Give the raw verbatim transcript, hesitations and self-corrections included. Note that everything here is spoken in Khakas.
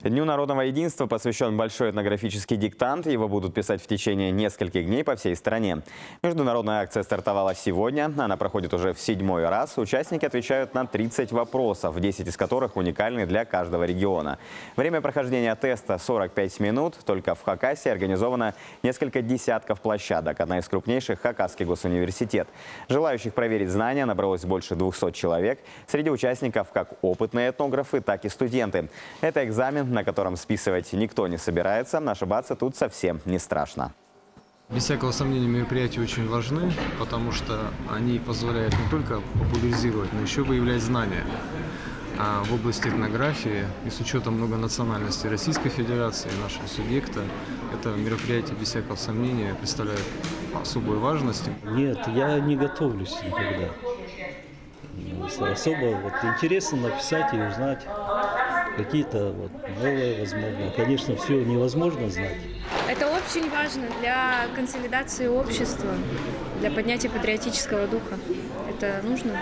Дню народного единства посвящён большой этнографический диктант. Его будут писать в течение нескольких дней по всей стране. Международная акция стартовала сегодня. Она проходит уже в седьмой раз. Участники отвечают на тридцать вопросов, десять из которых уникальны для каждого региона. Время прохождения теста — сорок пять минут. Только в Хакасии организовано несколько десятков площадок. Одна из крупнейших — Хакасский госуниверситет. Желающих проверить знания набралось больше двухсот человек. Среди участников как опытные этнографы, так и студенты. Это экзамен, на котором списывать никто не собирается. Ошибаться тут совсем не страшно. Без всякого сомнения, мероприятия очень важны, потому что они позволяют не только популяризировать, но ещё выявлять знания, а, в области этнографии. И с учётом многонациональности Российской Федерации, нашего субъекта, это мероприятие, без всякого сомнения, представляет особую важность. Нет, я не готовлюсь никогда. М, с-, особо вот интересно написать и узнать какие-то вот новые, возможно. Конечно, всё невозможно знать. Это очень важно для консолидации общества, для поднятия патриотического духа. Это нужно.